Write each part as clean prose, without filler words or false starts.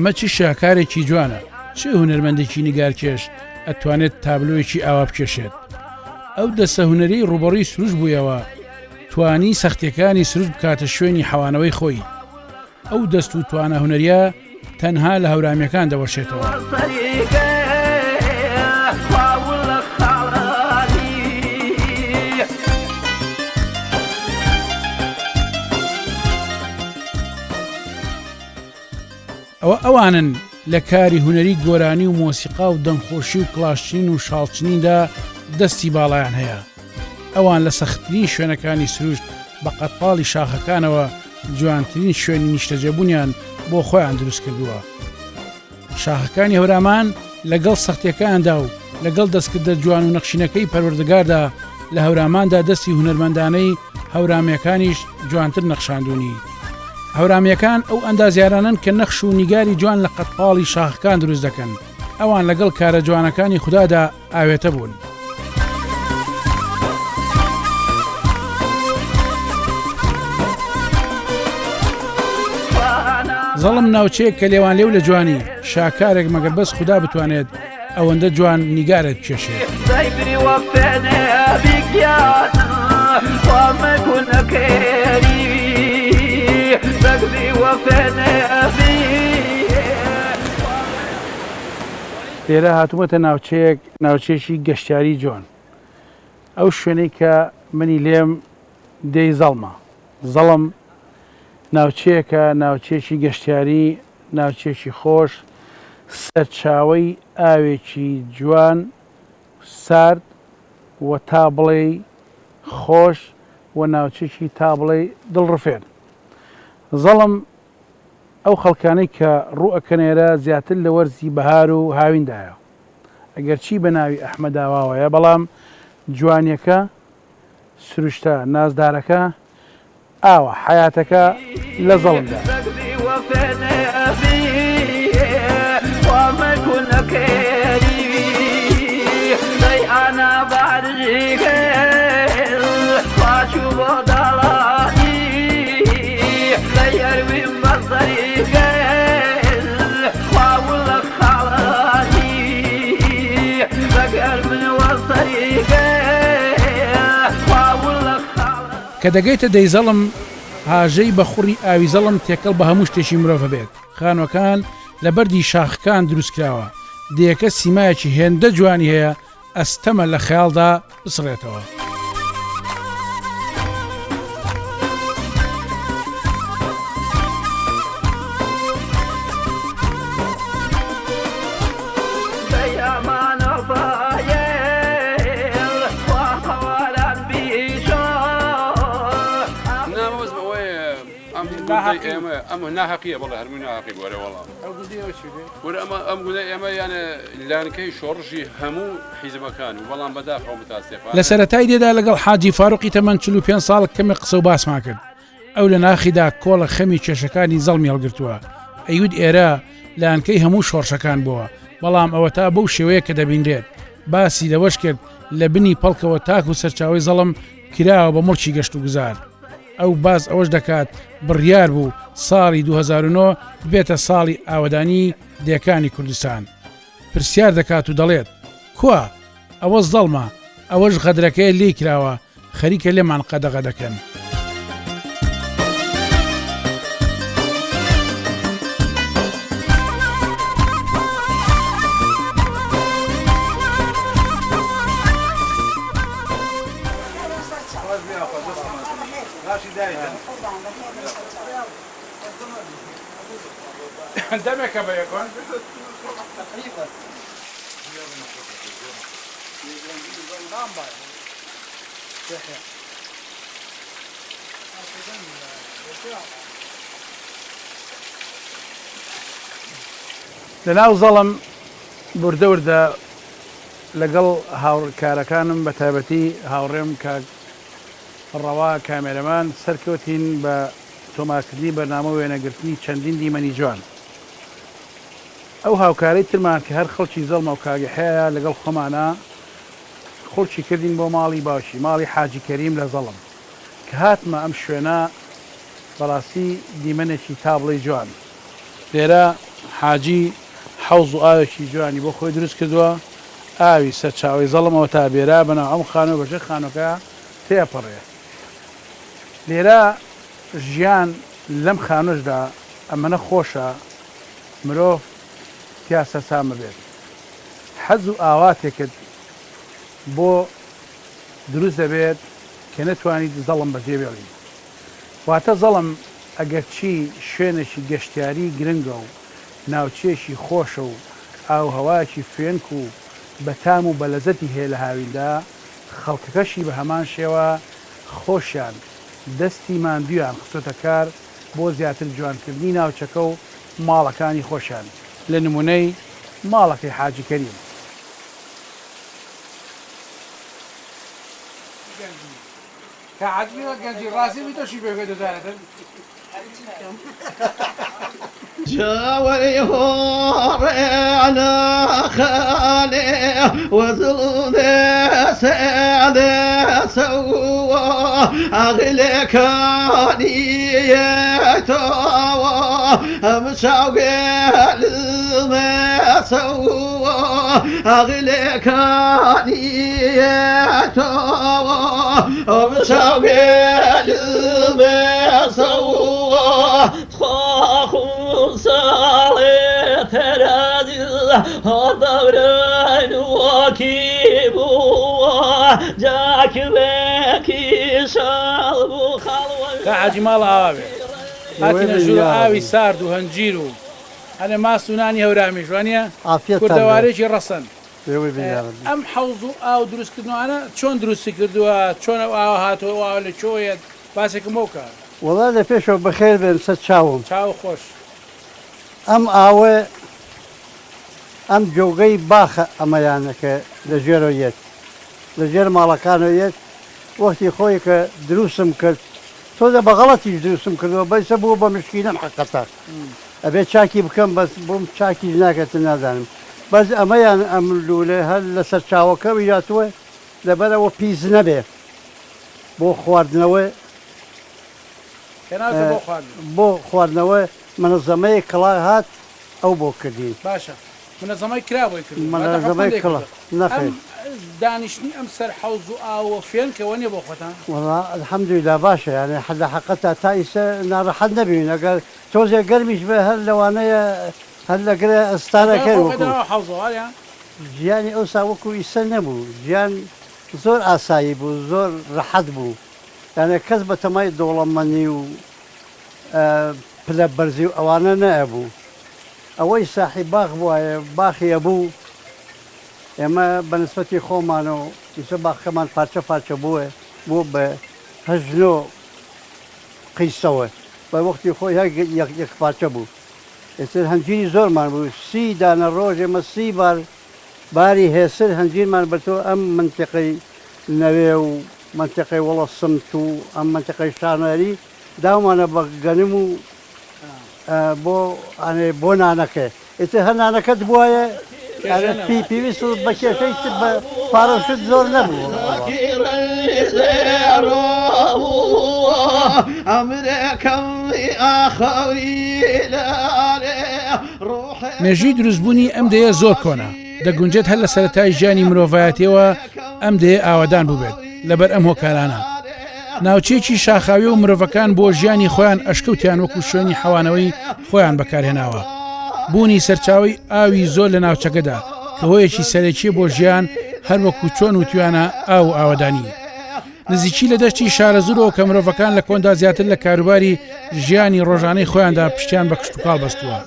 ئەمە چ شاکارێکی جوانە، چ هونەرمەندێکی نیگارکێش ئەتوانێت تابلۆیەکی ئاوا بکێشێت؟ ئەو دەستە هونەریەی ڕووبەڕووی سروشت بوویەوە، توانی سەختیەکانی سروشت بکاتە شوێنی حەوانەوەی خۆی. ئەو دەست و توانا هونەریە تەنها لە هەورامیەکان دەوەشێتەوە. ئەوە ئەوانن لە کاری هونەری گۆرانی و مۆسیقا و دەنگخۆشی و کڵاشچنین و شاڵچنیندا دەستی باڵایان هەیە. ئەوان لە سەختترین شوێنەکانی سروشت بە قەدپاڵی شاخەکانەوە جوانترین شوێنی نیشتەجێبوونیان بۆ خۆیان دروست کردووە. شاخەکانی هەورامان لەگەڵ سەختیەکاندا و لەگەڵ دەستکردە جوان و نەخشینەکەی پەروەردگاردا لە هەوراماندا دەستی هونەرمەندانەی هەورامیەکانیش جوانتر نەخشاندونی. هەورامیەکان ئەو ئەندازیارانەن کە نەخش و نیگاری جوان لە قەدپاڵی شاخەکان دروست دەکەن. ئەوان لەگەڵ کارە جوانەکانی خودادا ئاوێتە بوون. زەڵم ناوچەیەک کە لێوانلێو لە جوانی، شاکارێک مەگەر بەس خودا بتوانێت ئەوەندە جوان نیگارێک بکێشێت. لێرە هاتوومەتە ناوچەیەک، ناوچەیەکی گەشتیاری جوان. ئەو شوێنەی کە منی لێم دێی زەڵمە. زەڵم ناوچەیەکە، ناوچەیەکی گەشتیاری، ناوچەیەکی خۆش، سەرچاوەی ئاوێکی جوان، سارد و تا بڵێی خۆش و ناوچەیەکی تا بڵێی دڵڕفێن. زەڵم ئەو خەڵکانەی کە ڕوو ئەکەنە ئێرە زیاتر لە وەرزی بەهار و هاویندایە. ئەگەرچی بە ناوی ئەحمەداواوەیە بەڵام جوانیەکە، سروشتە نازدارەکە، ئاوە، حەیاتەکە لە زەڵمدایە. کە دەگەیتە دەیزەڵم هاژەی بە خوڕی ئاوی زەڵم تێکەڵ بە هەموو شتێکی مرۆڤ بێت خانوەکان لە بەردی شاخەکان دروستکراوە دێیەکە سیمایەکی هێندە جوانی هەیە ئەستەمە لە خەیاڵدا بسڕێتەوە. ئەم گوندەی ئێمە ئەمە ناهەقیە بەڵێ هەرمووی ناهەقی بووە وەڵا وەرە ئەمە ئەم گوندەی ئێمە یانە لانکەی شۆڕشی هەموو حیزبەکان و بەڵام بەداخەوە متاسفانە لە سەرەتای دێدا لەگەڵ حاجی فاروقی تەمەن 45 ساڵ کەمێک قسە و باسمان کرد ئەو لە ناخیدا کۆڵە خەمی کێشەکانی زەڵمی هەڵگرتووە ئەیوت ئێرە لانکەی هەموو شۆڕشەکان بووە بەڵام ئەوەتا بەو شێوەیە کە دەبینرێت باسی لەوەش کرد لە بنی پەڵکەوە تاکو سەرچاوەی زەڵم کراوە بە موڵکی گەشتوگوزار. ئەو باس ئەوەش دەکات بڕیار بوو ساڵی 2009 ببێتە ساڵی ئاوەدانی دێکانی کوردستان. پرسیار دەکات و دەڵێت، کوا؟ ئەوە زەڵمە، ئەوەش غەدرەکەیە لێی کراوە، خەریکە لێمان قەدەغە دەکەن. دەمێکە بە یەکۆن. لەناو زەڵم وردە وردە لەگەڵ هاوکارەکانم بە تایبەتی هاوڕێم کاک ڕەوا کامێرەمان سەرکەوتین بە تۆمارکردنی بەرنامە و وێنەگرتنی چەندین دیمەنی جوان. ئەو هاوکارەی ترمان کە هەر خەڵکی زەڵمە و کاک یەحیایە لەگەڵ خۆمانا خڵکی کردین بۆ ماڵی باوکی، ماڵی حاجی کەریم لە زەڵم. کە هاتمە ئەم شوێنە بەڕاستی دیمەنێکی تا بڵێی جوان. لێرە. حاجی حەوز و ئاوێکی جوانی بۆ خۆی دروست کردووە، ئاوی سەرچاوەی زەڵمەوە تا بێرا بەناو ئەم خانووە بەژێر خانووەکە تێئەپەڕێ. لێرە ژیان لەم خانووەشدا ئەمەنە خۆشە مرۆڤ تیا سەرسام ببێت. حەز و ئاواتێکت بۆ دروست دەبێت کە نەتوانیت زەڵم بەجێ بێڵی. واتە زەڵم ئەگەرچی شوێنێکی گەشتیاری گرنگە و ناوچەیەکی خۆشە و ئاووهەوایەکی فێنک و بەتام و بەلەزەتی هەیە لە هاویندا، خەڵکەکەشی بە هەمان شێوە خۆشیان دەستی ماندوویان خستۆتە کار بۆ زیاتر جوانکردنی ناوچەکە و ماڵەکانی خۆشیان لە نمونەی ماڵەکەی حاجی کەریم. تا حاجی ماڵە ئاوا بێ هاتینە ژوورە ئاوی سارد و هەنجیر و هەنێ ماست و نانی هەورامیش وانیە کوردەوارێکی ڕەسەن ئەم حەوز و ئاو دروستکردنەوانە چۆن دروستی کردووە چۆن ئەو ئاوە هاتووە ئەو ئاوە لە کوێوە یەت باسێکم بۆ بکە. وەڵا لە پێشەوە بەخێر بێن سەر چاوم. چاو خۆش. ئەم ئاوە ئەم جۆگەی باخە ئەمەیانە کە لە ژێرەوە یەت لە ژێر ماڵەکانەوە یەت وەختی خۆی کە دروستم کرد تۆزێ بە غەڵەتیش دروستم کردووە بەیسە بووە بە مشکینەم حەقەتە ئەبێ چاکی بکەم بەس بۆم چاکیش ناکەتن نازانم بەس ئەمەیان ئەم لوولە هەر لە سەرچاوەکەوی هاتووە لەبەر ئەوە پیس نەبێ بۆ خواردنەوە بۆ خواردنەوە منەزەمەیەک کڵا هات ئەو بۆ کردین. باشە منەزەمەی کرا بۆی کردوون واتە منەزەمەی حکومەت کڵا کردووە ئەم نەخێر. دانیشتنی ئەم سەر حەوز و ئاوە فێنکە وەنیە بۆ خۆتان؟ وەڵا الحمدللە باشە یانی لە حەقەتا تا ئیسە ناڕەحەت نەبوین ئەگەر تۆزێ گەرمیش بێ هەر لەوانەیە هەر لە گرێ ئەم ئەستانەکەین خۆ وەکو. دەناوە حەوزەوە وانیە؟ ژیانی ئەوسا وەکو ئیسە نەبوو ژیان زۆر ئاسایی بوو زۆر رەحەت بوو یانێ کەس بە تەمای دەوڵەمەنی و پلە بەرزی و ئەوانە نەئەبوو ئەوەی ساحیب باخ بوایە باخی ئەبوو ئێمە بە نسبەتی خۆمانەوە ئیسە باخەکەمان پارچە پارچە بووە بووە بە هەشت نۆ قیستەوە بە وەختی خۆی هەر یەک یەک پارچە بوو ئیتر هەنجیری زۆرمان بوو سی دانە ڕۆژ ئێمە سی بار باری هێسر هەنجیرمان بردووە ئەم مەنتیقەی نەوێ و مەنتیقەی وڵە سمت و ئەم مەنتیقەی شانەری داومانە بە گەنم و بۆ ئەنێ بۆ نانەکە ئیتر هەر نانەکەت بوایە کێشە پی نەبوو. پێویست بە کێشەی تر بە پارە و شت زۆر نەبوو. مێژووی دروستبوونی ئەم دێیە زۆر کۆنە، دەگونجێت هەر لە سەرەتای ژیانی مرۆڤایەتیەوە ئەم دێیە ئاوەدان بووبێت، لەبەر ئەم هۆکارانە. ناوچەیەکی شاخاویە و مرۆڤەکان بۆ ژیانی خۆیان ئەشکەوتیان وەکو شوێنی حەوانەوەی خۆیان بەکارهێناوە. بوونی سەرچاوەی ئاوی زۆر لە ناوچەکەدا کە هۆیەکی سەرەکیە بۆ ژیان هەر وەکو چۆن وتویانە ئاو و ئاوەدانی. نزیکی لە دەشتی شارەزوورەوە کە مرۆڤەکان لە کۆندا زیاتر لە کاروباری ژیانی ڕۆژانەی خۆیاندا پشتیان بە کشتوکاڵ بەستووە.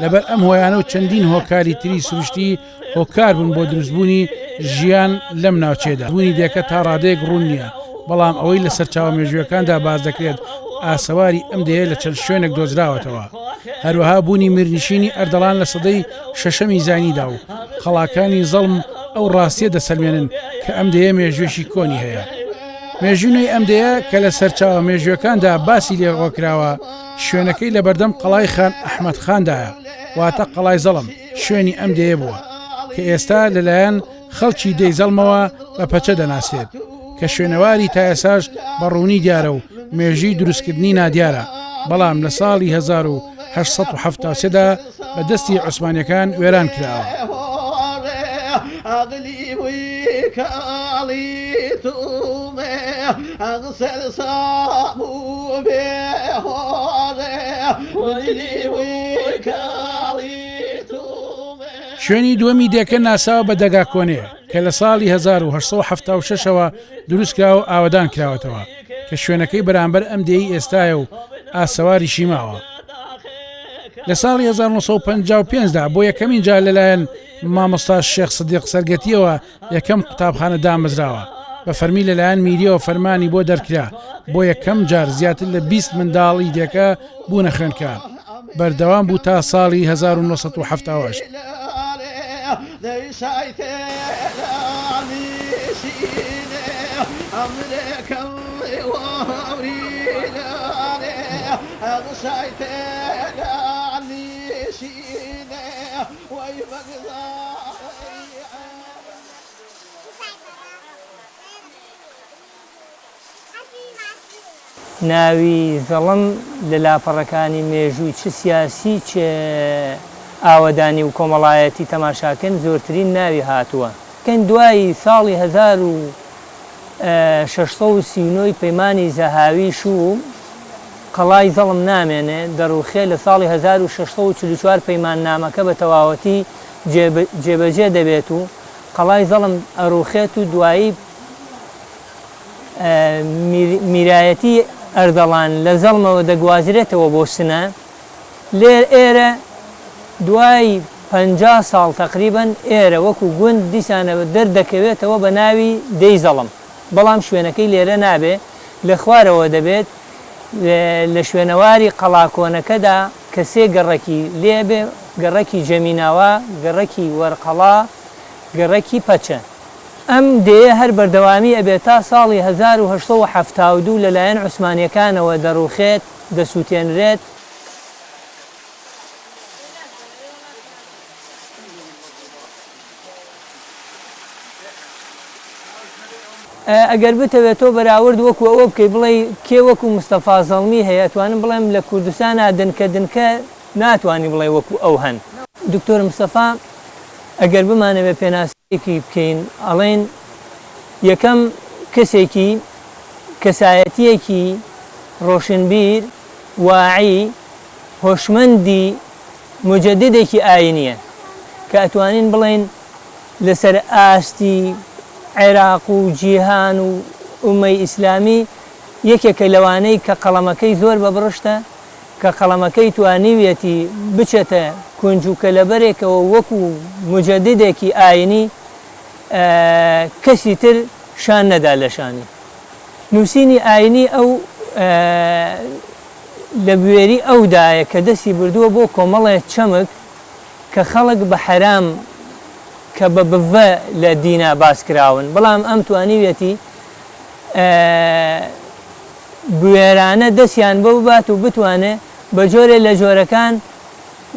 لەبەر ئەم هۆیانە و چەندین هۆکاری تری سروشتی هۆکار بوون بۆ دروستبوونی ژیان لەم ناوچەیەدا. بوونی دێکە تا ڕادەیەک ڕوون نییە، بەڵام ئەوەی لە سەرچاوە مێژوویەکاندا باس دەکرێت ئاسەواری ئەم دێیە لە چەند شوێنێک دۆزراوەتەوە. هەروەها بوونی میرنشینی ئەردەڵان لە سەدەی شەشەمی زاینیدا و قەڵاکانی زەڵم ئەو ڕاستییە دەسەلمێنن کە ئەم دێیە مێژوویەکی کۆنی هەیە. مێژووی نوێی ئەم دێیە کە لە سەرچاوە مێژوویەکاندا باسی لێوەکراوە، شوێنەکەی لە بەردەم قەڵای خان ئەحمەد خاندایە، واتە قەڵای زەڵم شوێنی ئەم دێیە بووە، کە ئێستا لەلایەن خەڵکی دێی زەڵمەوە بە پەچە دەناسرێت، کە شوێنەواری تا ئێساش بە ڕوونی دیارە و مێژووی دروستکردنی نادیارە، بەڵام لە ساڵی 1873 دا. بە دەستی عوسمانیەکان وێران کراوە. شوێنی دووەمی دێکە ناساوە بە دەگاکۆنێ کە لە ساڵی 1876 ەوە دروستکراوە و ئاوەدان کراوەتەوە کە شوێنەکەی بەرامبەر ئەم دێی ئێستایە و ئاسەواریشی ماوە. لە ساڵی 1955 دا بۆ یەکەمین جار لەلایەن مامۆستا شێخ سدیق سەرگەتیەوە یەکەم قوتابخانە دامەزراوە، بە فەرمی لەلایەن میریەوە فەرمانی بۆ دەرکرا، بۆ یەکەم جار زیاتر لە 20 منداڵی دێکە بوونە خوێندکار، بەردەوام بوو تا ساڵی 1978. ناوی زەڵم لە لاپەڕەکانی مێژووی چ سیاسی چ ئاوەدانی و کۆمەڵایەتی تەماشاکەن زۆرترین ناوی هاتووە. کەین دوای ساڵی 1639 ی پەیمانی زەهاوی شوو قەڵای زەڵم نامێنێ دەڕوخێ لە ساڵی 1644 پەیماننامەکە بە تەواوەتی جێبەجێ دەبێت و قەڵای زەڵم ئەڕوخێت و دوایی میرایەتی ئەردەڵان لە زەڵمەوە دەگوازرێتەوە بۆ سنە، لێر ئێرە دوای 50 ساڵ تەقریبەن ئێرە وەکو گوند دیسانەوە دەردەکەوێتەوە بە ناوی دێی زەڵم، بەڵام شوێنەکەی لێرە نابێ لە خوارەوە دەبێت لە شوێنەواری قەڵا کۆنەکەدا کە سێ گەڕەکی لێ بێ، گەڕەکی جەمیناوا، گەڕەکی وەرقەڵا، گەڕەکی پەچە. ئەم دێیە هەر بەردەوامی ئەبێت تا ساڵی 1872 لەلایەن عوسمانیەکانەوە دەڕوخێت، دەسوتێنرێت. ئەگەر بتەوێت تۆ بەراورد وەکو ئەوە بکەی بڵێی کێ وەکو مستەفا زەڵمی هەیە ئەتوانم بڵێم لە کوردستانا دنکە دنکە ناتوانی بڵێی وەکو ئەو هەن. دکتۆر مستەفا ئەگەر بمانەوێت پێناسەیەکی بکەین ئەڵێین یەکەم کەسێکی کەسایەتیەکی ڕۆشنبیر واعی هۆشمەندی موجەدیدێکی ئاینیە کە ئەتوانین بڵێین لەسەر ئاستی عێراق و جیهان و ئوممەی ئیسلامی یەکێکە لەوانەی کە قەڵەمەکەی زۆر بە بڕشتە، کە قەڵەمەکەی توانیویەتی بچێتە کونج و کەلەبەرێکەوە وەکو موجەدیدێکی ئاینی کەسی تر شان نەدا لە شانی. نووسینی ئاینی ئەو لە بوێری ئەودایە کە دەستی بردووە بۆ کۆمەڵێ چەمک کە خەڵک بە حەرام کە بە بڤە لە دینا باس کراون بەڵام ئەم توانیویەتی بوێرانە دەستیان بۆ ببات و بتوانێ بە جۆرێ لە جۆرەکان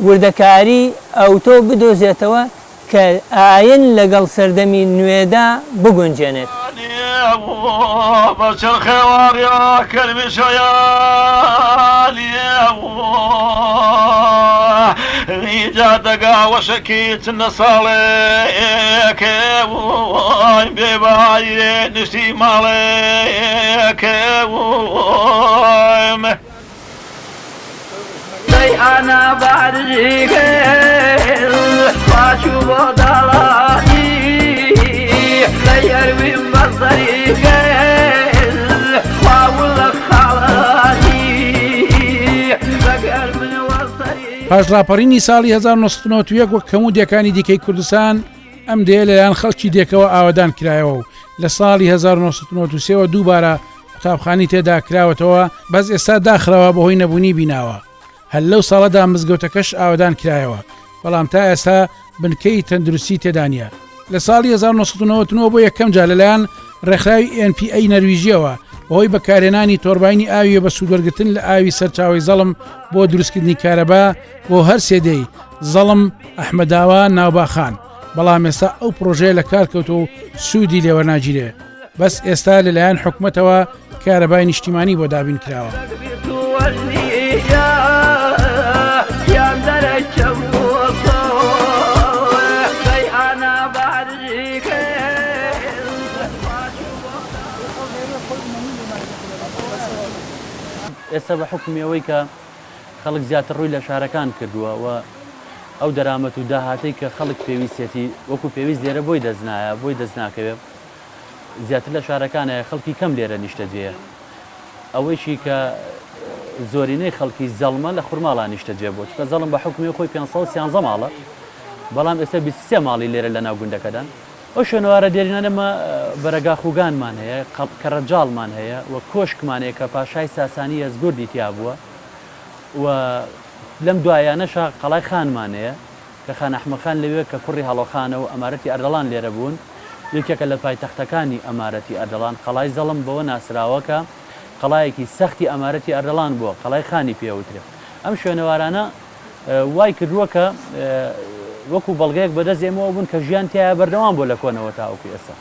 وردەکاری ئەوتۆ بدۆزێتەوە کە ئاین لەگەڵ سەردەمی نوێدا بگونجێنێت. پاش ڕاپەڕینی ساڵی 1991 وەک هەموو دێکانی دیکەی کوردستان ئەم دێیە لەلایەن خەڵکی دێکەوە ئاوەدان کرایەوە و لە ساڵی 1993ەوە دووبارە قوتابخانی تێدا کراوەتەوە بەس ئێستا داخراوە بەهۆی نەبوونی بیناوە هەر لەو ساڵەدا مزگەوتەکەش ئاوەدان کرایەوە بەڵام تا ئێستا بنکەی تەندروستی تێدا نییە. لە ساڵی 1999 بۆ یەکەم جار لەلایەن ڕێکخراوی NPA نەرویژیەوە بەهۆی بەکارهێنانی تۆرباینی ئاوی بە سوودوەرگرتن لە ئاوی سەرچاوەی زەڵم بۆ دروستکردنی کارەبا بۆ هەر سێ دێی زەڵم، ئەحمەداوا، ناوباخان بەڵام ئێستا ئەو پڕۆژەیە لە کار کەوتووە و سوودی لێوەرناگیرێ بەس ئێستا لەلایەن حکومەتەوە کارەبای نیشتیمانی بۆ دابین کراوە. ئێستا بە حوکمی ئەوەی کە خەڵک زیاتر ڕووی لە شارەکان کردووە و ئەو دەرامەت و داهاتەی کە خەڵک پێویستیەتی وەکو پێویست لێرە بۆی دەست نایە بۆی دەست ناکەوێ زیاتر لە شارەکانە خەڵکی کەم لێرە نیشتەجێیە ئەوەیشی کە زۆرینەی خەڵکی زەڵمە لە خورماڵا نیشتەجێ بووە چونکە زەڵم بە حوکمی خۆی 513 ماڵە بەڵام ئێستا 23 ماڵی لێرە لە ناو گوندەکەدان ئەو شوێنەوارە دێرینانە مە بەرەگاخوگانمان هەیە، کەڕەجاڵمان هەیە و کۆشکمان هەیە کە پاشای ساسانی یەزگوردی تیا بووە و لەم دوایانەشا قەڵای خانمان هەیە کە خان ئەحمە خان لەوێ کە کوڕی هەڵۆخانە و ئەمارەتی ئەردەڵان لێرە بوون یەکێکە لە پایتەختەکانی ئەمارەتی ئەردەڵان قەڵای زەڵم بەوە ناسراوە کە قەڵایەکی سەختی ئەمارەتی ئەردەڵان بووە قەڵای خانی پێ ئەوترێ ئەم شوێنەوارانە وای کردووە کە وەکو بەڵگەیەک بەدەست ئێمەوە بوون کە ژیان تیایا بەردەوام بووە لە کۆنەوە تاوەکو ئێستا.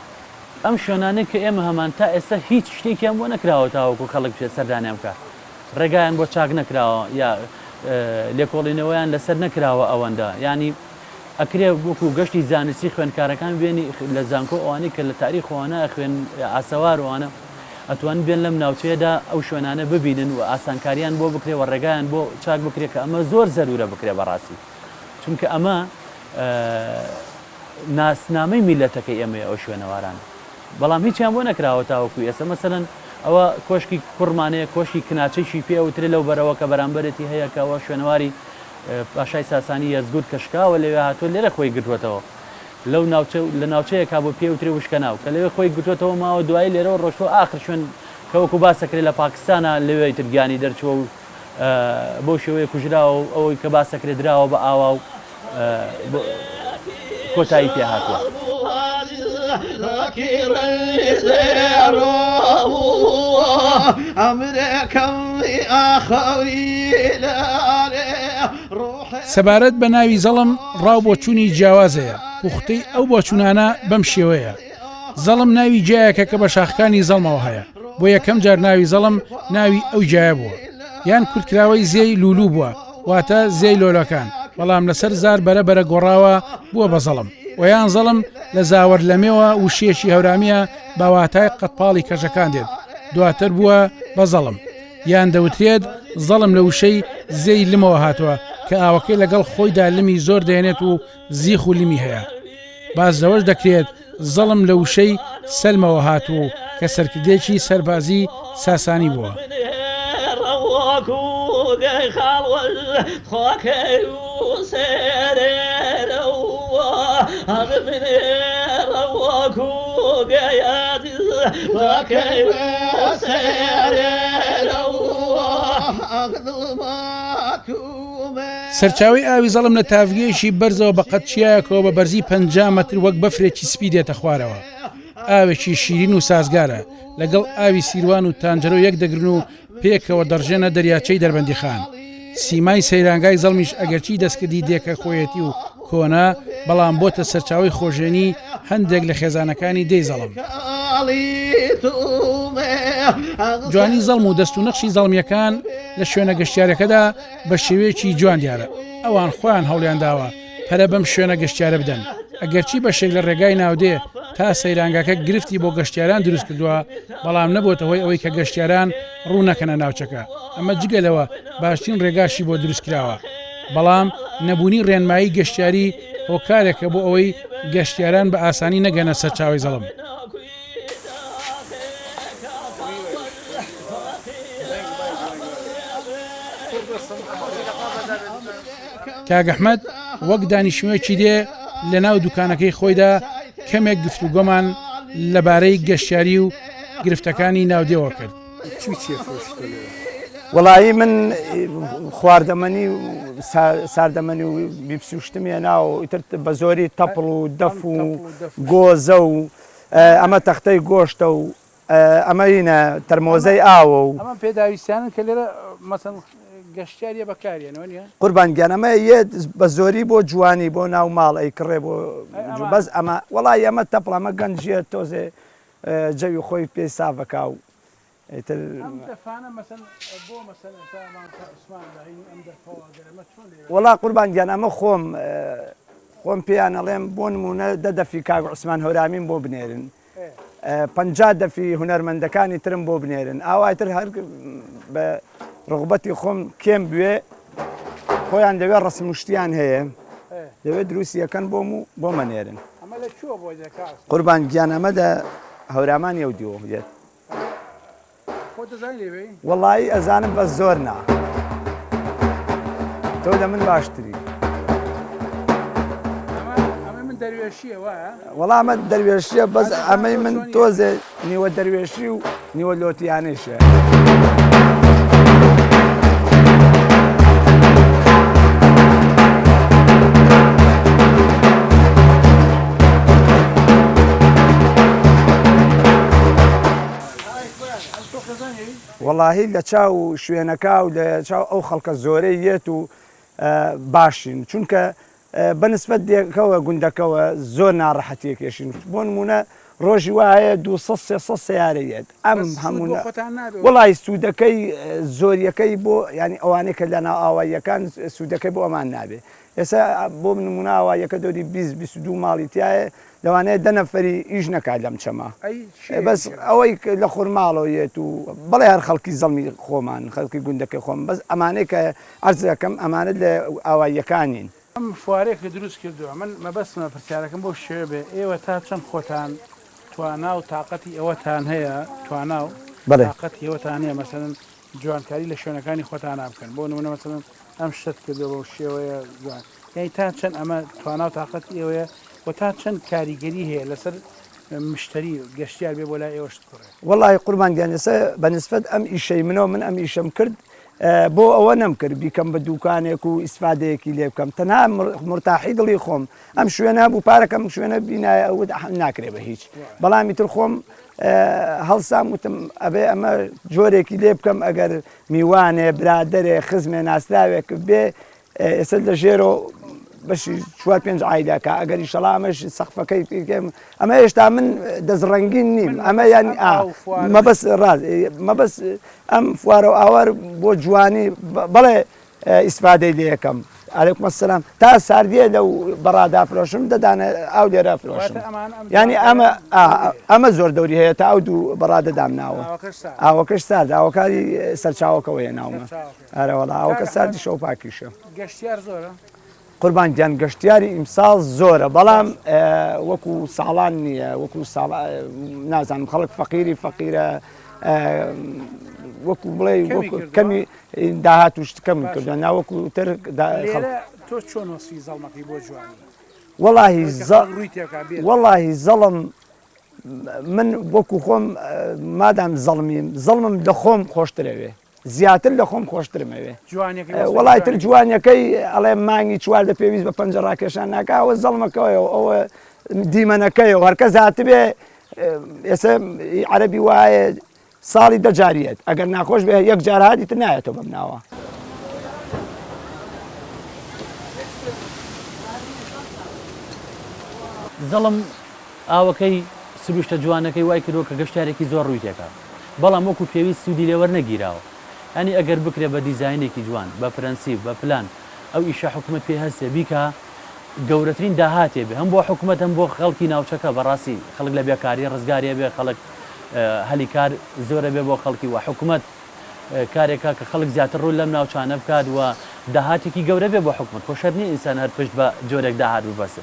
ئەم شوێنانەی کە ئێمە هەمان تا ئێستا هیچ شتێکیان بۆ نەکراوە تاوەکو خەڵک بچێت سەردانیان بکات، ڕێگایان بۆ چاک نەکراوە یا لێکۆڵینەوەیان لەسەر نەکراوە ئەوەندە یانی ئەکرێ وەکو گەشتی زانستی خوێندکارەکان بێنی لە زانکۆ ئەوانەی کە لە تاریخ ئەوانە ئەخوێن ئاسەوار ئەوانە ئەتوانن بێن لەم ناوچەیەدا ئەو شوێنانە ببینن و ئاسانکاریان بۆ بکرێ و ڕێگایان بۆ چاک بکرێ کە ئەمە زۆر زەرورە بکرێ بەڕاستی چونکە ئەمە ناسنامەی میلەتەکەی ئێمەیە ئەو شوێنەوارانە بەڵام هیچیان بۆ نەکراوە تاوەکو ئێستا مەسەلەن ئەوە کۆشکی کوڕمانەیە کۆشکی کناچەیشی پێ ئەوترێ لەو بەرەوە کە بەرامبەرێتی هەیە کە ئەوە شوێنەواری پاشای ساسانی یەزگورد کە شکاوە لەوێ هاتووە لێرە خۆی گرتووەتەوە لەو ناوچە لە ناوچەیەکا بۆ پێ وترێ وشکەناو کە لەوێ خۆی گرتووەتەوە ماوە دوایی لێرەوە ڕۆشتووە ئاخر شوێن کە وەکو باس ئەکرێ لە پاکستانا لەوێ ئیتر گیانی دەرچووە و بەو شێوەیە کوژراوە و ئەوەی کە باس ئەکرێ دراوە بە ئاوا و کۆتایی پێ هاتووە. سەبارەت بە ناوی زەڵم ڕا و بۆچوونی جیاواز هەیە، پوختەی ئەو بۆچوونانە بەم شێوەیە، زەڵم ناوی گیایەکە کە بە شاخەکانی زەڵمەوە هەیە، بۆ یەکەم جار ناوی زەڵم ناوی ئەو گیایە بووە، یان کورتکراوەی زێی لوولوو بووە، واتە زێی لۆلەکان، بەڵام لەسەر زار بەرە بەرە گۆڕاوە بووە بە زەڵم، وە یان زەڵم لە زاوەرلەمێوە وشیەکی هەورامییە بە واتای قەدپاڵی کەژەکان دێت، دواتر بووە بە زەڵم. یان دەوترێت زەڵم لە وشەی زێی لمەوە هاتووە کە ئاوەکەی لەگەڵ خۆیدا لمی زۆر دەهێنێت و زیخ و لمی هەیە. باس لەوەش دەکرێت زەڵم لە وشەی سەلمەوە هاتووە و کە سەرکردەیەکی سەربازی ساسانی بووە. سەرچاوەی ئاوی زەڵم لە تاڤگەیەکی بەرزەوە بە قەد چیایەکەوە بە بەرزی 50 مەتر وەک بەفرێکی سپی دێتە خوارەوە. ئاوێکی شیرین و سازگارە، لەگەڵ ئاوی سیروان و تانجەرۆ یەک دەگرن و پێکەوە دەڕژێنە دەریاچەی دەربەندیخان. سیمای سەیرانگای زەڵمیش ئەگەرچی دەستکردی دێکە خۆیەتی و کۆنە، بەڵام بۆتە سەرچاوەی خۆژێنی هەندێک لە خێزانەکانی دێی زەڵم. جوانی زەڵم و دەست و نەخشی زەڵمییەکان لە شوێنە گەشتیارەکەدا بە شێوەیەکی جوان دیارە، ئەوان خۆیان هەوڵیانداوە پەرە بەم شوێنە گەشتیارە بدەن، ئەگەرچی بەشێک لە ڕێگای ناودێ تا سەیرانگاکە گرفتی بۆ گەشتیاران دروستکردووە، بەڵام نەبۆتە هۆی ئەوەی کە گەشتیاران ڕوو نەکەنە ناوچەکە، ئەمە جگە لەوە باشترین ڕێگاشی بۆ دروستکراوە، بەڵام نەبوونی ڕێنمایی گەشتیاری هۆکارێکە بۆ ئەوەی گەشتیاران بە ئاسانی نەگەنە سەرچاوەی زەڵم. کاک ئەحمەد وەک دانیشتوویەکی دێ لەناو دوکانەکەی خۆیدا کەمێک گفتوگۆمان لەبارەی گەشتیاری و گرفتەکانی ناودێوە کرد. وەڵایی من خواردەمەنی و ساردەمەنی و بیپسوشتم هێنا و ئیتر بە زۆری تەپڵ و دەف و گۆزە و ئەمە تەختەی گۆشتە و ئەمە هینە تەرمۆزەی ئاوە و. ئەمە پێداویستیانەن کە لێرە مەسەن گەشتیاریە بەکاریەن وەنیە؟ قوربان گیان ئەمە یە بە زۆری بۆ جوانی بۆ ناو ماڵ ئەیکڕێ بۆ بەس ئەمە وەڵایی ئەمە تەپڵ ئەمە گەنجیە تۆزێ جەوی خۆی پێ ساف ئەکا و ئیتر. ئەم دەفانە مەسەن بۆ مەسەن ئێستا مامۆستا عوسمان بە هینی ئەم دەفەوە گەر ئەمە چۆن لێ. وەڵا قوربان گیان ئەمە خۆم خۆم پێیان ئەڵێم بۆ نموونە دە دەفی کاک عوسمان هەورامیم بۆ بنێرن. 50 دەفی هونەرمەندەکانی ترم بۆ بنێرن ئاوای تر هەر بە ڕغبەتی خۆم کێم بوێ خۆیان لەوێ ڕسم و شتیان هەیە لەوێ دروستی ئەکەن بۆم و بۆمە نێرن. ئەمە لە کوێوە بۆ دێ کاک؟ قوربان گیان ئەمە لە هەورامانی ئەو دیوە دێت. خۆت دەزانی لێ بێی؟ وەڵایی ئەزانم بەس زۆر نا. تۆ لە من باشتری. ئەمە ئەمەی من دەروێشییە وایە؟ وەڵا ئەمە دەروێشییە بەس ئەمەی من تۆزێ نیوە دەروێشی و نیوە لۆتیانەیشە. وەڵاهی لە چاو شوێنەکە و لە چاو ئەو خەڵکە زۆرەی یەت و باشین چونکە بە نسبەت دێکەوە گوندەکەوە زۆر ناڕەحەتیە کێشین بۆ نمونە ڕۆژی وا هەیە 200 300 سیارە یەت ئەم هەموو وەڵی سوودەکەی زۆریەکەی بۆ ینی ئەوانەی کە لە ناو ئاواییەکان سوودەکەی بۆ ئەمان نابێ ئێستا بۆ نمونە ئاواییەکە دەوری 20 22 ماڵی تایە لەوانەیە دە نەفەری ئیش نەکات لەم چەمە بەس ئەوەی لە خورماڵەوە یەت و بەڵێ هەر خەڵکی زەڵمی خۆمان خەڵکی گوندەکەی خۆم بەس ئەمانەی کە عەرز دەکەم ئەمانە لە ئاواییەکانین. ئەم فوارەی کە دروست کردوە من مەبەستمە پرسیارەکەم بەو شێوەیە بێ ئێوە تا چەند خۆتان توانا و تاقەتی ئەوەتان هەیە توانا و تاقەتی ئەوەتان هەیە مەسەلەن جوانکاری لە شوێنەکانی خۆتانا بکەن بۆ نمونە مەسەلەن ئەم شتەت کردوە بەو شێوەیە جوان یانی تا چەند ئەمە توانا و تاقەتی ئێوەیە و تا چەند کاریگەری هەیە لەسەر مشتەری گەشتیار بێ بۆ لای ئێوە شت بکڕێ؟ وەڵاهی قوربان گیان ئێستا بە نسبەت ئەم ئیشەی منەوە من ئەم ئیشەم کرد بۆ ئەوە نەمکرد بیکەم بە دوکانێک و ئیسفادەیەکی لێ بکەم تەنها مرتاحی دڵی خۆم ئەم شوێنە بوو پارەکەم شوێنە بینایە ئەوت ناکرێ بە هیچ بەڵام ئیتر خۆم هەڵسام وتم ئەبێ ئەمە جۆرێکی لێ بکەم ئەگەر میوانێ برادەرێ خزمێ ناسراوێک بێ ئێستا لە ژێرۆ بەشی چوار پێنج عیلەکە ئەگەر ئیشەڵا ئەمەش سەقفەکەی پێکەم ئەمە هێشتا من دەستڕەنگین نیم ئەمە یان مەبەس ڕاز مەبەس ئەم فوارە و ئاوار بۆ جوانی بەڵێ ئیسفادەی لێ یەکەم علیکم السلام تا ساردیە لەو بەڕادا فرۆشم دەدانە ئاو لێرە فرۆشم یعنی ئەمە ئەمە زۆر دەوری هەیە تا ئەو دوو بەڕادە دامناوە ئاوەکەش سارد ئاوەکاری سەرچاوەکەەوە هێناومە ئەرەوەڵا ئاوەکە ساردیشە و پاکیشە. گەشتیار زۆرە؟ قوربان گیان گەشتیاری ئیمساڵ زۆرە بەڵام وەکو ساڵان نییە وەکو ساڵ نازانم خەڵک فەقیری فەقیرە وەکو بڵێ کەمی داهات و شت کەم کردووە ناوەکو تر تۆ چۆن وەسفی زەڵمەکەی بۆ جوانی؟ وەڵاهی وەڵاهی زەڵم من وەکو خۆم مادام زەڵمیم زەڵمم لە خۆم خۆشترەوێ زیاتر لە خۆم خۆشترم ئەوێ وەڵای تر جوانیەکەی ئەڵێ مانگی 14 پێویست بە پەنجە ڕاکێشان ناکا ئەوە زەڵمەکەیە و ئەوە دیمەنەکەیە و هەرکەس هاتبێ ئێستا عەرەبی وایە ساڵی دە جاریەت ئەگەر ناخۆش بێ یەک جار هاتی تر نایەتەوە بەم ناوە. زەڵم ئاوەکەی سروشتە جوانەکەی وای کردووە کە گەشتیارێکی زۆر ڕووی تێکا بەڵام وەکو پێویست سوودی لێ وەرنەگیراوە یانی ئەگەر بکرێ بە دیزاینێکی جوان بە پرەنسیپ بە پلان ئەو ئیشە حکومەت پێی هەستێ بیکا گەورەترین داهاتێ بێ هەم بۆ حکومەت هەم بۆ خەڵکی ناوچەکە بەڕاستی خەڵک لە بێکاری ڕزگاری ئەبێ خەڵک هەلی کار زۆر ئەبێ بۆ خەڵکی وە حکومەت کارێکە کە خەڵک زیاتر ڕوو لەم ناوچانە بکات و داهاتێکی گەورە بێ بۆ حکومەت خۆ شەرت نییە ئینسان هەر پشت بە جۆرێک داهات ببەستێ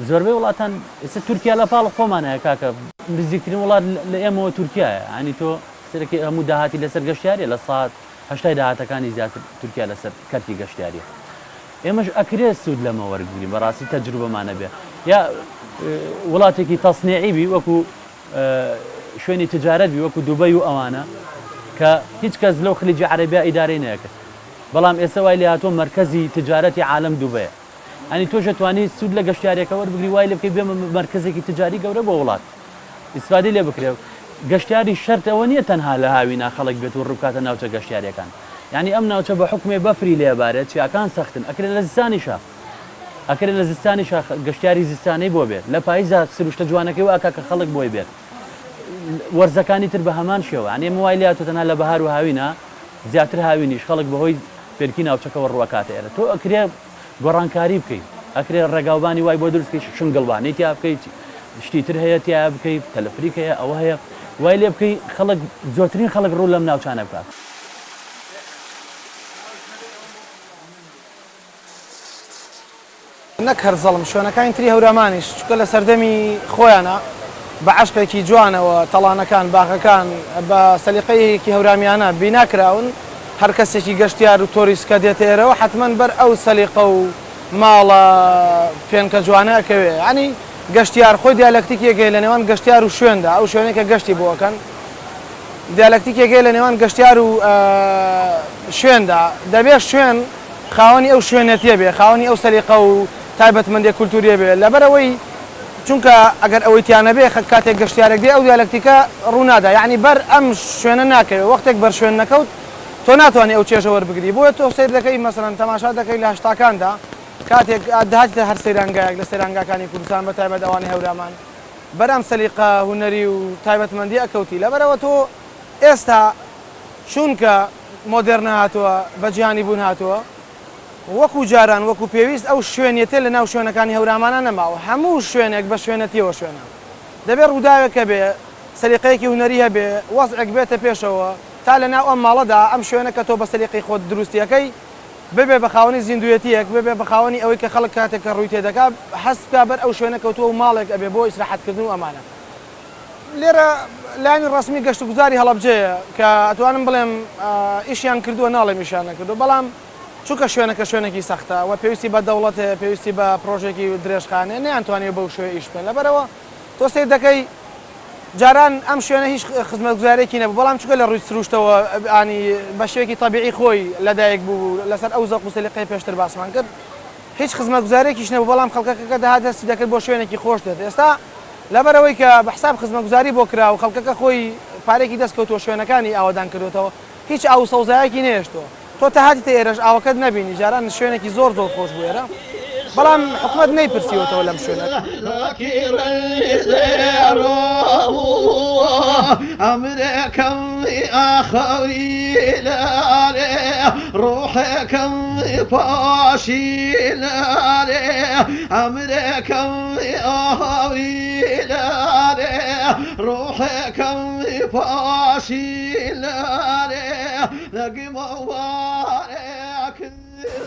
زۆربەی وڵاتان ئێستا تورکیا لە پاڵ خۆمانایە کاکە نزیکترین وڵات لە ئێمەوە تورکیایە یانی تۆ سەرەکی هەموو داهاتی لەسەر گەشتیاریە لە سات هەشتای داهاتەکانی زیاتر تورکیا لەسەر کەرتی گەشتیاریە ئێمەش ئەکرێ سوود لەمە وەرگرین بەڕاستی تەجروبەمان هەبێ یا وڵاتێکی تەسنیعی بی وەکو شوێنی تجارەت بی وەکو دوبەی و ئەوانە کە هیچ کەس لەو خلیجی عەرەبیا ئیدارەی نەکرد بەڵام ئێستا وای لێهاتووە مەرکەزی تجارەتی عالەم دوبەیە ئەنی تۆش ئەتوانی سوود لە گەشتیارەکە وەربگری وای لێ بکەی بێ مەرکەزێکی تجاری گەورە بۆ وڵات ئیسفادەی لێ بکرێ گەشتیاری شەرت ئەوە نییە تەنها لە هاوینا خەڵک بێت و ڕووبکاتە ناوچە گەشتیاریەکان یانی ئەم ناوچە بە حوکمێ بەفری لێ بارێت چیاکان سەختن ئەکرێ لە زستانیشا ئەکرێ لە زستانیشا گەشتیاری زستانەی بۆ بێت لە پاییزا سروشتە جوانەکەی وا ئەکا کە خەڵک بۆی بێت وەرزەکانی تر بە هەمان شێوە یانی ئێمە وای لێهاتووە تەنها لە بەهار و هاوینا زیاتر هاوینیش خەڵک بەهۆی فێنکی ناوچەکەوە ڕووئەکاتە ئێرە تۆ ئەکرێ گۆڕانکاری بکەی ئەکرێ ڕێگاوبانی وای بۆ دروست کەی شنگڵبانی تیا بکەی. شتی تر هەیە تیایا بکەی، تەلەفریک هەیە، ئەوە هەیە، وای لێ بکەی خەڵک زۆرترین خەڵک ڕوو لەم ناوچانە بکات. نەک هەر زەڵم، شوێنەکانی تری هەورامانیش، چونکە لە سەردەمی خۆیانا بە عەشقێکی جوانەوە تەڵانەکان، باغەکان بە سەلیقەیەکی هەورامیانە بینا کراون، هەر کەسێکی گەشتیار و تۆریست کە دێتە ئێرەوە حەتمەن بەر ئەو سەلیقە و ماڵە فێنکە جوانە ئەکەوێ. یانی گەشتیار خۆی دیالەکتیکێک هەیە لە نێوان گەشتیار و شوێندا، ئەو شوێنەی کە گەشتی بۆ ئەکەن دیالەکتیکێک هەیە لە نێوان گەشتیار و شوێندا، دەبێ شوێن خاوەنی ئەو شوێنەتیە بێ، خاوەنی ئەو سەلیقە و تایبەتمەندیە کولتوریە بێ، لەبەرئەوەی چونکە ئەگەر ئەوەی تیا نەبێ کاتێک گەشتیارێک دێ ئەو دیالەکتیکە ڕوو نادا، یەعنی بەر ئەم شوێنە ناکەوێ، وەختێک بەر شوێن نەکەوت تۆ ناتوانی ئەو چێژە وەربگری، بۆیە تۆ سەیر دەکەی مەسەلەن تەماشا دەکەی لە هەشتاکاندا کاتێک دەهاتیتە هەر سەیرانگایەک لە سەیرانگاکانی کوردستان بە تایبەت ئەوانەی هەورامان بەر ئەم سەلیقە هونەری و تایبەتمەندیە ئەکەوتی، لەبەرئەوە تۆ ئێستا چونکە مۆدێرنە هاتووە، بە جیهانی بوون هاتووە، وەکو جاران وەکو پێویست ئەو شوێنیەتە لە ناو شوێنەکانی هەورامانا نەماوە، هەموو شوێنێک بە شوێنەتیەوە شوێنە. دەبێ ڕووداوێک هەبێ، سەلیقەیەکی هونەری هەبێ، وەزعێک بێتە پێشەوە تا لە ناو ئەم ماڵەدا ئەم شوێنە کە تۆ بە سەلیقەی خۆت دروستی ئەکەی ببێ بە خاوەنی زیندوویەتییەک، ببێ بە خاوەنی ئەوەی کە خەڵک کاتێک کە ڕووی تێدەکا هەست بکا بەر ئەو شوێنە کەوتووە و ماڵێک ئەبێ بۆ ئیسراحەتکردن و ئەمانە. لێرە لایەنی ڕەسمی گەشتوگوزاری هەڵەبجەیە کە ئەتوانم بڵێم ئیشیان کردووە ناڵێم ئیشیان نەکردووە بەڵام چونکە شوێنەکە شوێنێکی سەختە و پێویستی بە دەوڵەت هەیە پێویستی بە پرۆژێکی درێژخایەنە نەیانتوانیوە بەو شێوەیە ئیش بکەن لەبەرئەوە تۆ سەیر دەکەی جاران ئەم شوێنە هیچ خزمەتگوزارێکی نەبوو بەڵام چونکە لە ڕووی سروشتەوە ینی بە شێوەیەکی تەبیعی خۆی لەدایک بوو لەسەر ئەو زەوق و سەلیقەی پێشتر باسمان کرد هیچ خزمەتگوزارێکیش نەبوو بەڵام خەڵکەکە کە دەهات هەستی دەکرد بۆ شوێنێکی خۆش دێت ئێستا لەبەرئەوەی کە بە حساب خزمەتگوزاری بۆ کرا و خەڵکەکە خۆی پارەیەکی دەست کەوتووە شوێنەکانی ئاوەدان کردۆتەوە هیچ ئاو و سەوزایەکی نەهێشتووە تۆ تا هاتیتە ئێرەش ئاوەکەت نەبینی جاران شوێنێکی زۆر زۆر خۆش بوو ئێرە بەڵام حکومەت نەیپرسیوەتەوە لەم شوێنە.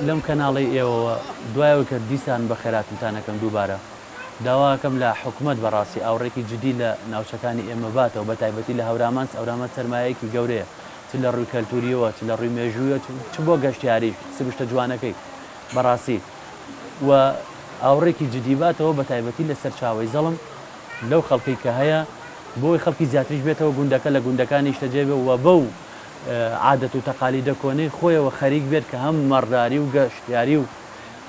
لەم کەناڵەی ئێوەوە دوای ئەوەی کە دیسان بەخێراتنتان ئەکەم دووبارە داوا ئەکەم لە حکومەت بەڕاستی ئاوڕێکی جدی لە ناوچەکانی ئێمە باتەوە بە تایبەتی لە هەورامان هەورامان سەرمایەیەکی گەورەیە چ لە ڕووی کەلتوریەوە چ لە ڕووی مێژوویە چ بۆ گەشتیاریش سروشتە جوانەکەی بەڕاستی و ئاوڕێکی جدی باتەوە بە تایبەتی لە سەرچاوەی زەڵم لەو خەڵکەی کە هەیە بۆی خەڵکی زیاتریش بێتەوە گوندەکە لە گوندەکان نیشتەجێ بێ و بەو عادەت و تەقالیدە کۆنەی خۆیەوە خەریک بێت کە هەم مەڕداری و گەشتیاری و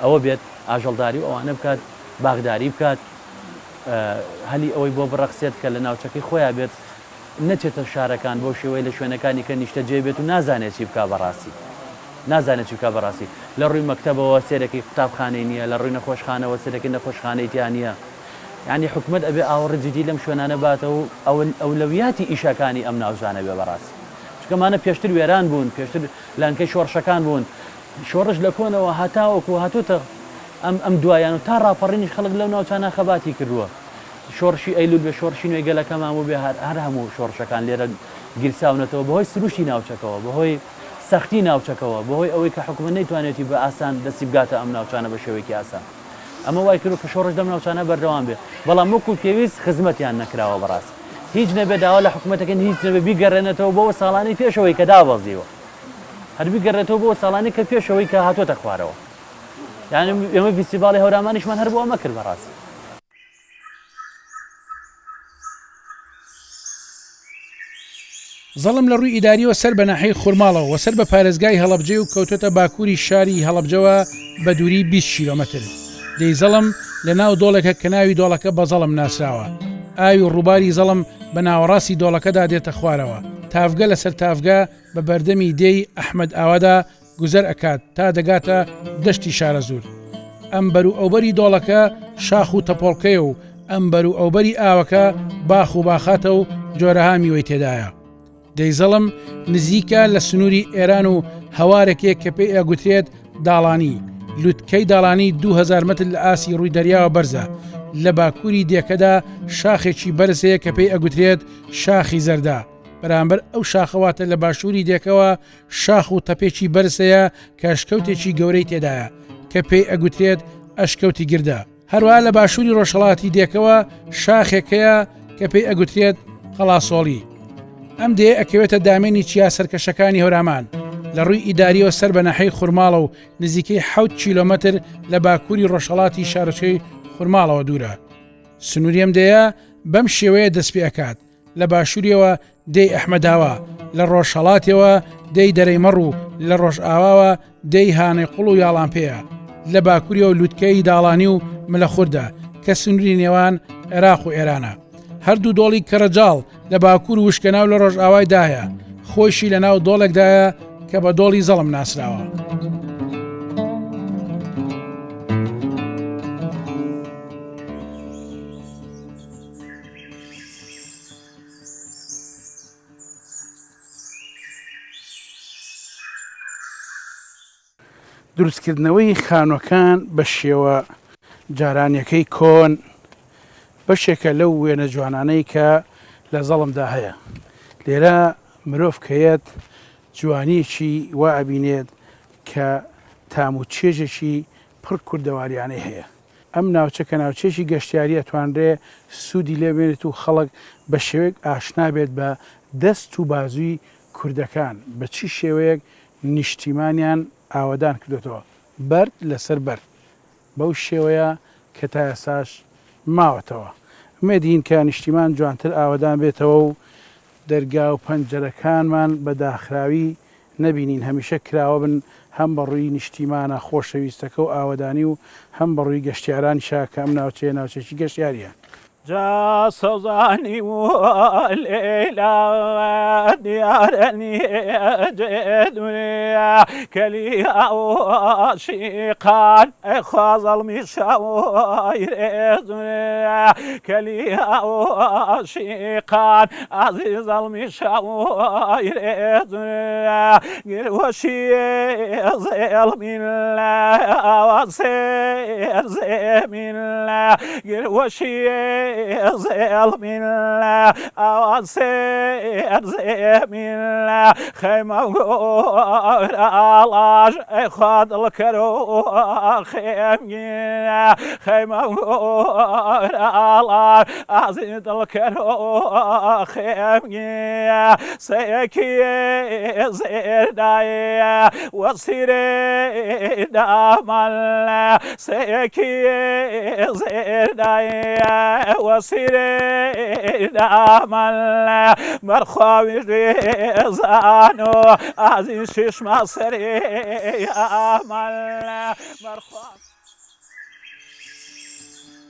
ئەوە بێت ئاژەڵداری و ئەوانە بکات باخداری بکات هەلی ئەوەی بۆ بڕەخسێت کە لە ناوچەکەی خۆیان بێت نەچێتە شارەکان بەو شێوەیە لە شوێنەکانی کە نیشتەجێ بێت و نازانێت چی بکا بەڕاستی نازانێت چی بکا بەڕاستی لە ڕووی مەکتەبەوە سێرەکی قوتابخانەی نییە لە ڕووی نەخۆشخانەوە سێرەکی نەخۆشخانەی تیا نییە یانی حکومەت ئەبێ ئاوڕی جدی لەم شوێنانە باتەوە و ئەولەویاتی ئیشەکانی ئەم ناوچانە بێ بەڕاستی چونکە ئەمانە پێشتر وێران بوون پێشتر لانکەی شۆڕشەکان بوون شۆڕش لە کۆنەوە هەتاوەکو هاتۆتە ئەم ئەم دوایان و تا ڕاپەڕینیش خەڵک لەو ناوچانە خەباتی کردووە شۆڕشی ئەیلول بێ شۆڕشی نوێی گەلەکەمان بوو بێ هەر هەر هەموو شۆڕشەکان لێرە گیرساونەتەوە بەهۆی سروشتی ناوچەکەوە بەهۆی سەختی ناوچەکەوە بەهۆی ئەوەی کە حکومەت نەیتوانێتی بە ئاسان دەستی بگاتە ئەم ناوچانە بە شێوەیەکی ئاسان ئەمە وای کردووە کە شۆڕش لەم ناوچانە بەردەوام بێ بەڵام وەکو پێویست خزمەتیان نەکراوە بەڕاستی هیچ نەبێ داوا لە حکومەتەکەن هیچ نەبێ بیگەڕێنێتەوە بۆ ئەو ساڵانەی پێشەوەی کە دابەزیوە هەر بیگەڕێتەوە بۆ ئەو ساڵانەی کە پێشەوەی کە هاتۆتە خوارەوە یعنی ئێمە فیستیڤاڵی هەورامانیشمان هەر بۆ ئەمە کرد بەڕاستی. زەڵم لە ڕووی ئیداریەوە سەر بە ناحیەی خورماڵە و سەر بە پارێزگای هەڵەبجەی و کەوتۆتە باکووری شاری هەڵەبجەوە بە دووری 20 کیلۆمەتر. دێی زەڵم لە ناو دۆڵێکە کە ناوی دۆڵەکە بە زەڵم ناسراوە. ئاوی ڕووباری زەڵم بە ناوەڕاستی دۆڵەکەدا دێتە خوارەوە. تاڤگە لەسەر تاڤگە بە بەردەمی دێی ئەحمەد ئاوادا گوزەر ئەکات تا دەگاتە دەشتی شارەزوور. ئەم بەر و ئەوبەری دۆڵەکە شاخ و تەپۆڵکەیە و ئەم بەر و ئەوبەری ئاوەکە باخ و باخاتە و جۆرەها میوەی تێدایە. دەیزەڵم نزیکە لە سنووری ئێران و هەوارێکێک کە پێی ئەگوترێت داڵانی، لوتکەی داڵانی 2000 مەتر لە ئاستی ڕووی دەریاوە بەرزە. لە باکووری دێکەدا شاخێکی بەرز هەیە کە پێی ئەگوترێت شاخی زەردە، بەرامبەر ئەو شاخە واتە لە باشووری دێکەوە شاخ و تەپێکی بەرز هەیە کە ئەشکەوتێکی گەورەی تێدایە کە پێی ئەگوترێت ئەشکەوتی گردە. هەروەها لە باشووری ڕۆژهەڵاتی دێکەوە شاخێک هەیە کە پێی ئەگوترێت قەڵاسۆڵی. ئەم دێیە ئەکەوێتە دامێنی چیا سەرکەشەکانی هەورامان، لە ڕووی ئیدارییەوە سەر بە ناحیەی خورماڵە و نزیکەی حەوت کیلۆمەتر لە باکووری ڕۆژهەڵاتی شارۆچکەی خورماڵەوە دوورە. سنووری ئەم دێیە بەم شێوەیە دەست پێ ئەکات، لە باشووریەوە دێی ئەحمەداوا، لە ڕۆژهەڵاتیەوە دێی دەرەی مەڕ و لە ڕۆژئاواوە دێی هانەی قوڵ و یاڵانپێیە، لە باکووریەوە لووتکەی داڵانی و ملەخوردە کە سنووری نێوان عێراق و ئێرانە. هەردوو دۆڵی کەرەجاڵ لە باکوور و وشکەناو لە ڕۆژئاوای دایە، خۆیشی لە ناو دۆڵێکدایە کە بە دۆڵی زەڵم ناسراوە. دروستکردنەوەی خانوەکان بە شێوە جارانیەکەی کۆن بەشێکە لەو وێنە جوانانەی کە لە زەڵمدا هەیە. لێرە مرۆڤ کە یەت جوانیەکی وا ئەبینێت کە تام و چێژێکی پڕ کوردەواریانەی هەیە. ئەم ناوچە کە ناوچەیەکی گەشتیاریە ئەتوانرێ سوودی لێ ببینێت و خەڵک بە شێوەیەک ئاشنا بێت بە دەست و بازووی کوردەکان بە چی شێوەیەک نیشتیمانیان ئاوەدان کردۆتەوە بەرد لەسەر بەرد بەو شێوەیە کە تا ئێستاش ماوەتەوە. ئومێدین کە نیشتیمان جوانتر ئاوەدان بێتەوە و دەرگا و پەنجەرەکانمان بە داخراوی نەبینین هەمیشە کراوە بن هەم بە ڕووی نیشتیمانە خۆشەویستەکە و ئاوەدانی و هەم بە ڕووی گەشتیارانیشا کە ئەم ناوچەیە ناوچەیەکی گەشتیارییە. جا سۆزانی و لەیلا دیارە نیە جێ دونیا کەلی عاشیقان ئەی خوا زەڵمی شاوی رێزونیا کەلی عاشیقان ئازی زەڵمی شاوی رێزونیا گروەشی زێڵمین ئاوا سێر زێمین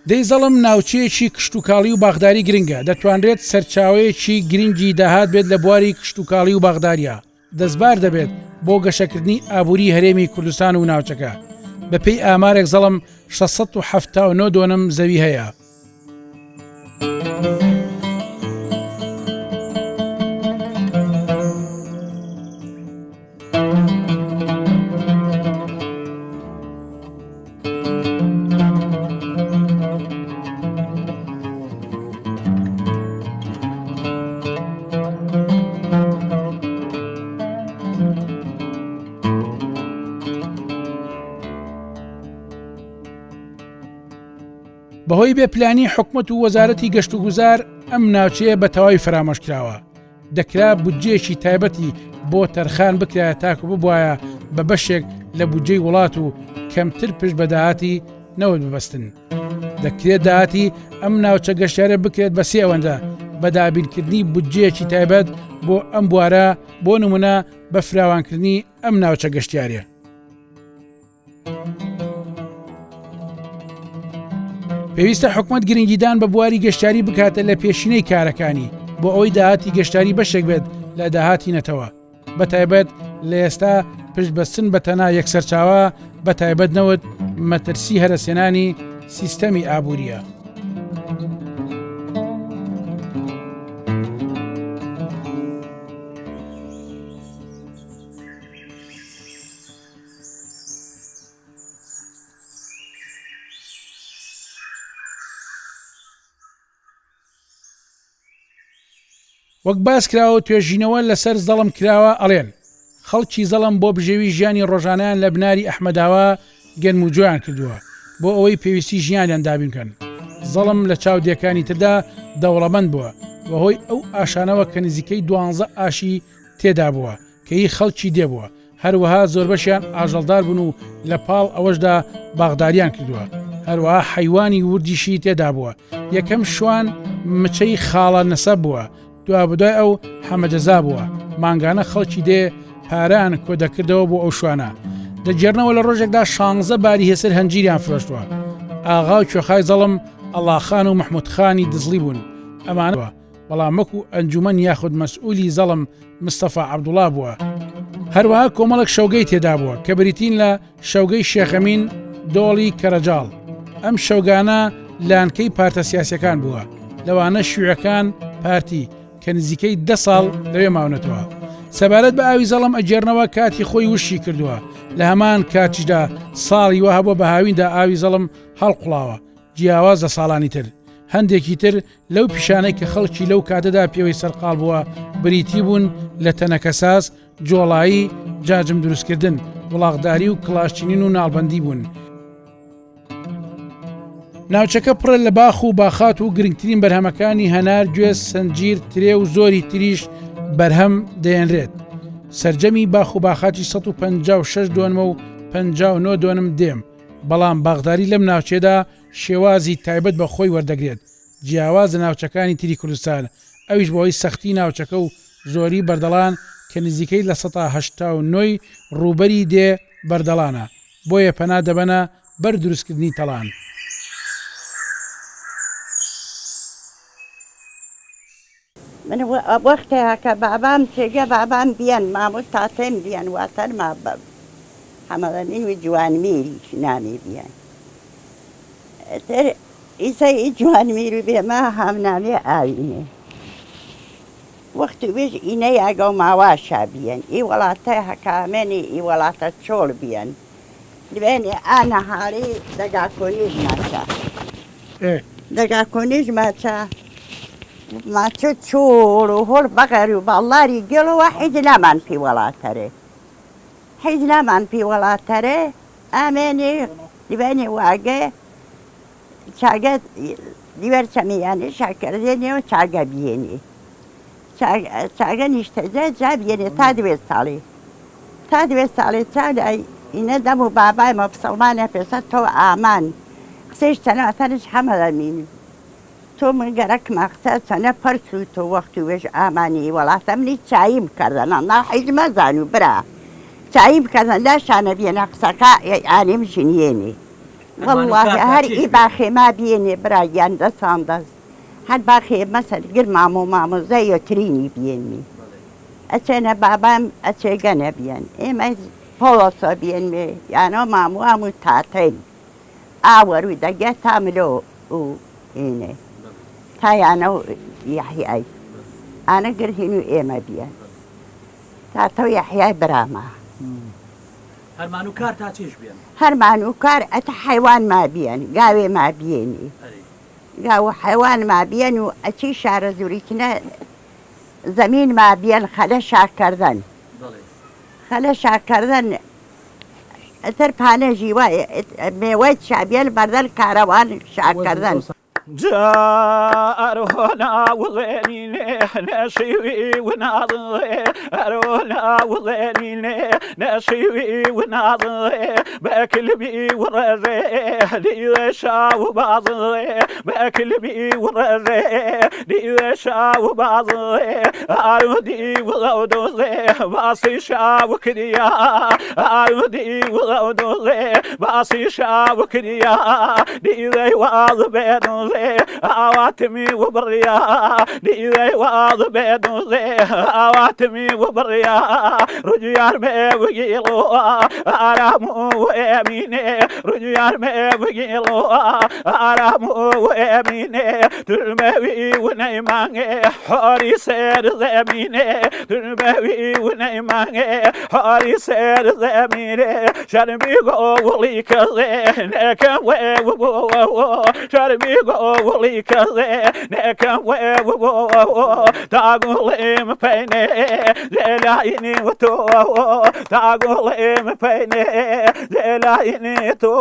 دێی زەڵم ناوچەیەکی کشتوکاڵی و باخداری گرنگە، دەتوانرێت سەرچاوەیەکی گرنگی داهات بێت لە بواری کشتوکاڵی و باخدارییە. دەستبار دەبێت بۆ گەشەکردنی ئابووری هەرێمی کوردستان و ناوچەکە. بەپێی ئامارێک زەڵم 679 دۆنم زەوی هەیە. بەهۆی بێ پلانی حکومەت و وەزارەتی گەشتوگوزار ئەم ناوچەیە بە تەواوی فەرامۆش کراوە. دەکرا بودجەیەکی تایبەتی بۆ تەرخان بکرایە تاکو ببوایە بە بەشێک لە بودجەی وڵات و کەمتر پشت بە داهاتی نەوت ببەستن. دەکرێت داهاتی ئەم ناوچە گەشتیارە بکرێت بە سێ ئەوەندە بە دابینکردنی بودجەیەکی تایبەت بۆ ئەم بوارە بۆ نمونە بە فراوانکردنی ئەم ناوچە گەشتیاریە. پێویستە حکومەت گرنگیدان بە بواری گەشتیاری بکاتە لە پێشینەی کارەکانی بۆ ئەوەی داهاتی گەشتاری بەشێک بێت لە داهاتی نەتەوە بە تایبەت لە ئێستا پشت بەستن بە تەنا یەک سەرچاوە بە تایبەت نەوت مەترسی هەرەسێنانی سیستەمی ئابووریە. وەک باس کراوە و توێژینەوە لەسەر زەڵم کراوە ئەڵێن، خەڵکی زەڵم بۆ بژێوی ژیانی ڕۆژانەیان لە بناری ئەحمەداوا گەنم و جۆیان کردووە بۆ ئەوەی پێویستی ژیانیان دابین بکەن. زەڵم لە چاو دێکانی تردا دەوڵەمەند بووە بەهۆی ئەو ئاشانەوە کە نزیکەی دوانزە ئاشی تێدا بووە کە هی خەڵکی دێ بووە، هەروەها زۆربەشیان ئاژەڵدار بوون و لە پاڵ ئەوەشدا باخداریان کردووە، هەروەها حەیوانی وردیشی تێدا بووە، یەکەم شوان مچەی خاڵە نەسەب بووە، دوابەدوای ئەو حەمەجەزا بووە، مانگانە خەڵکی دێ پارەیان کۆدەکردەوە بۆ ئەو شوانە. دەگێڕنەوە لە ڕۆژێکدا شانزە باری هێسر هەنجیریان فرۆشتووە. ئاغا و کوێخای زەڵم ئەڵاخان و مەحموودخانی دزڵی بوون، ئەمانە. بەڵام وەکو ئەنجومەن یاخود مەسئولی زەڵم مستەفا عەبدوڵا بووە. هەروەها کۆمەڵێک شەوگەی تێدابووە کە بریتین لە شەوگەی شێخەمین، دۆڵی کەرەجاڵ. ئەم شەوگانە لانکەی پارتە سیاسیەکان بووە، لەوانە شیوعەکان، پارتی، کە نزیکەی دە ساڵ لەوێ ماونەتەوە. سەبارەت بە ئاوی زەڵم ئەگێڕنەوە کاتی خۆی وشکی کردووە، لە هەمان کاتیشدا ساڵی وا هەبووە بە هاویندا ئاوی زەڵم هەڵقوڵاوە، جیاواز لە ساڵانی تر. هەندێکی تر لەو پیشانەی کە خەڵکی لەو کاتەدا پێوەی سەرقاڵ بووە بریتی بوون لە تەنەکەساز، جۆڵایی، جاجم دروستکردن، وڵاخداری و کڵاشچنین و ناڵبەندی بوون. ناوچەکە پڕە لە باخ و باخات و گرنگترین بەرهەمەکانی هەنار، گوێز، سنجیر، ترێ و زۆری تریش بەرهەم دەێنرێت. سەرجەمی باخ و باخاتی 156 دۆنمە و 59 دۆنم دێم، بەڵام باخداری لەم ناوچەیەدا شێوازی تایبەت بە خۆی وەردەگرێت جیاواز لە ناوچەکانی تری کوردستان، ئەویش بەهۆی سەختی ناوچەکە و زۆری بەردەڵان کە نزیکەی 89% ی ڕووبەری دێ بەردەڵانە، بۆیە پەنا دەبەنە بەر دروستکردنی تەڵان. من وەختێ کە بابام چێگە بابام بیەن مامۆ تاتێم بیەن واتەر ما حەمەدەمین و جوانمیریش نامی بیەن تر ئیسە ئی جوانمیر و بێمە هامنامێ ئاوینێ وەخت وێژ ئینە یاگە و ماواشا بیەن ئی وڵاتە هەکامێنی ئی وڵاتە چۆڵ بیەن دوێنێ ئا نەهاری دەگا کۆنیژ ماچە دەگا کۆنیژ ماچە ماچە چۆڵ و هۆڵ بەغەر و باڵاری گێڵەوە حیز لامان پی وڵاتەرێ حیز لامان پی وڵاتەرێ ئامێنی دوێنێ واگێ چاگە دیوەر چەمیانی شاکردێنێ و چاگە بیێنی چاگە نیشتەجێ جا بیێنێ تا دوێ ساڵی تا دوێ ساڵێ چا لای ئینە دەم و بابای مە بسەڵمانە پێسە تۆ ئامان قسەیش چەنە ئەتەنش حەمەدەمین تۆ من گەرەکمە قسە چەنە پەرس و تۆ وەخت و وێژ ئامانی وەڵاتە منی چاییم کردەنە نا حیز مەزانو برا چاییم کردن لا شانە بیەنە قسەکە ئانیم ژنیێنی وەڵڵاهی هەر ئی باخێ ما بیەنێ برا گیان دەسان دەست هەر باخێ مەسەل گر مامۆ مامۆزای یۆترینی بیەنمی ئەچێنە بابام ئەچێ گەنە بیەن ئێمە پۆڵۆسە بیەنمێ یانۆ ماموام و تاتەیم ئاوەرو دەگە تا ملۆ و ئینێ تا یانە و یەحیای ئانە گرهین و ئێمە بیەن تاتە و یەحیای براما. هەرمان و کار تا چێش بیەن؟ هەرمان و کار ئەتە حەیوان ما بیەن گاوێ ما بیەنی گاو و حەیوان ما بیەن و ئەچی شارەزووریتنە زەمین ما بیەن خەلە شاکەردەن خەلە شاکەردەن ئەتر پانە ژیوا مێوەی شابیەن بەردەن کارەوان شاکەردەن. گوڵی کەزێ نێکەم وێ تا گوڵیم پێنێ لێلاینی و تۆ تا گوڵیم پێنێ لێلاینی تۆ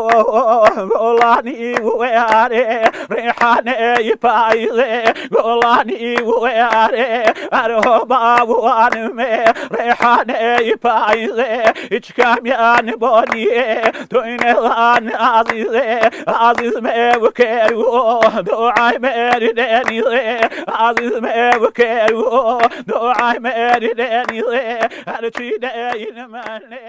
گوڵانی وێارێ ڕێحانەی پایزێ گوڵانی وێارێ ئەرهۆ باوانمێ ڕێحانەی پایزێ هیچ کامیان بۆ نییە تۆی نێوان ئازیزێ ئازیز مێ وکێر و دوعای مێری دێنیزێ ئازیز مێ وکێر و دوعای مێری دێنیزێ هەرچی دێینمەنێ.